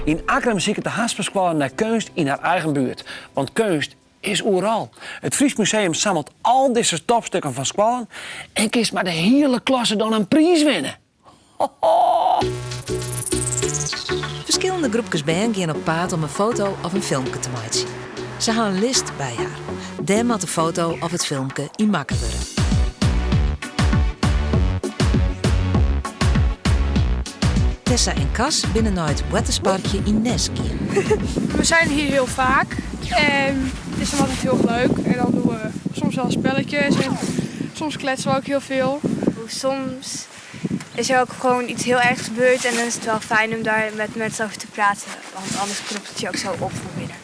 Yn Akkrum siket de Hasperskoalle nei keunst yn har eigen buert. Want keunst is oeral. It Frysk Museum sammelt al dizze topstikken fan skoallen en kinst mei de hiele klasse dan in priis winne. Hoho! Ferskillende groepkes bern gean op paad om in foto of in filmke te meitsjen. Se ha in list by har. Dêr moat de foto of it filmke yn makke wurde. Tessa en Cas binne nei it boartersparkje yn Nes gien. We zijn hier heel vaak en het is dan altijd heel leuk. En dan doen we soms wel spelletjes en soms kletsen we ook heel veel. Soms is er ook gewoon iets heel ergs gebeurd en dan is het wel fijn om daar met mensen over te praten. Want anders kropt het je ook zo op van binnen.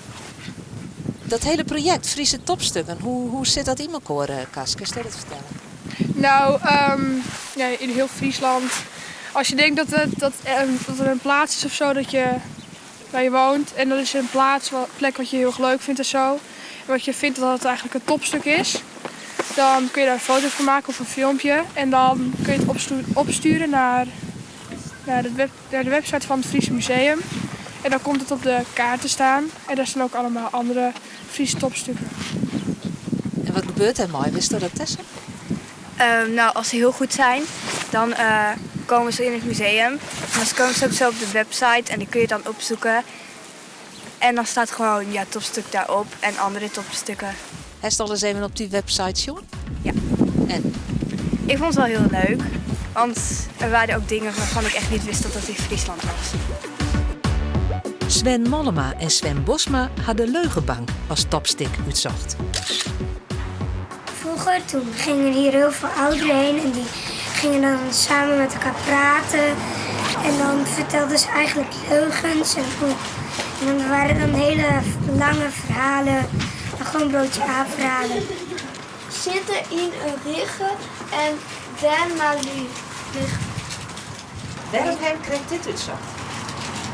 Dat hele project, Friese Topstukken, hoe sit dat yn mekoar, Cas? Kinst dat fertelle? Nou, ja, in heel Friesland. Als je denkt dat er een plaats is of zo dat je, waar je woont. En dat is een plaats, plek wat je heel erg leuk vindt en zo. En wat je vindt dat het eigenlijk een topstuk is. Dan kun je daar een foto van maken of een filmpje. En dan kun je het opsturen naar de website van het Friese Museum. En dan komt het op de kaart te staan. En daar staan ook allemaal andere Friese topstukken. En wat gebeurt er mei? Witsto dat, Tessa? Nou, als ze heel goed zijn, dan komen ze in het museum. En dan komen ze ook zo op de website en die kun je dan opzoeken. En dan staat gewoon, ja, topstuk daarop en andere topstukken. Hast al eens even op die website sjoen? Ja. En? Ik vond het wel heel leuk, want er waren ook dingen waarvan ik echt niet wist dat dat in Friesland was. Sven Mollema en Sven Bosma hadden de Leugenbank als topstik útsocht. Vroeger toen gingen hier heel veel ouderen heen en die gingen dan samen met elkaar praten. En dan vertelden ze eigenlijk leugens. En dan waren dan hele lange verhalen, maar gewoon broodje aap verhalen. Zitten in een rige en dan maar liggen. Waarom krijgt dit útsocht?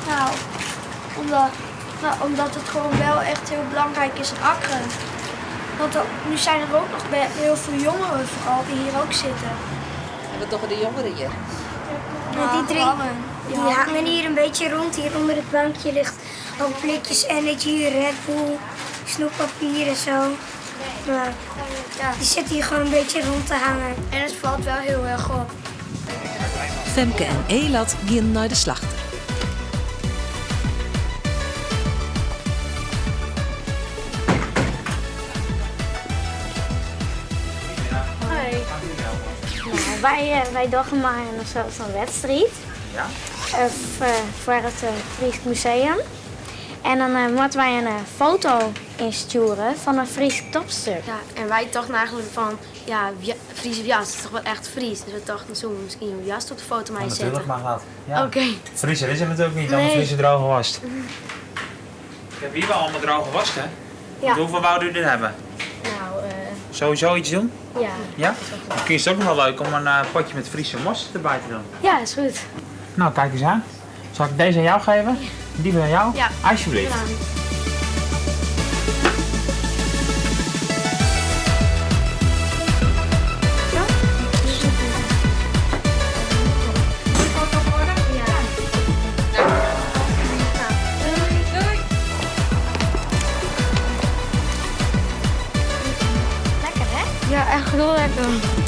Nou, omdat het gewoon wel echt heel belangrijk is in Akkrum. Want nu zijn er ook nog heel veel jongeren vooral die hier ook zitten. En wat doen de jongeren hier? Ja, die drinken, Hangen. die hangen hier een beetje rond. Hier onder het bankje ligt ook blikjes Energy, Red Bull, snoeppapier en zo. Maar die zitten hier gewoon een beetje rond te hangen. En het valt wel heel erg op. Femke en Elad gaan naar de slachter. Hoi. Nou, wij dachten maar in een soort van wedstrijd. Ja? Voor het Fries Museum. En dan moeten wij een foto insturen van een Fries topstuk. Ja, en wij dachten eigenlijk van, ja, Friese jas, dat is toch wel echt Fries. Dus we dachten, zo misschien een jas op de foto maar Ja, zetten. natuurlijk mag dat. Ja. Oké. Frieser is het natuurlijk niet, allemaal Nee. Friese droge worst. Ik heb hier wel allemaal droge worst, hè? Ja. Want hoeveel wou u er hebben? Nou, Sowieso iets doen? Ja. Ja? Misschien is het ook nog wel leuk om een potje met Friese worst erbij te doen. Ja, is goed. Nou, kijk eens aan. Zal ik deze aan jou geven? Die van jou? Ja. Alsjeblieft. Ja. Lekker, hè? Ja, echt heel lekker.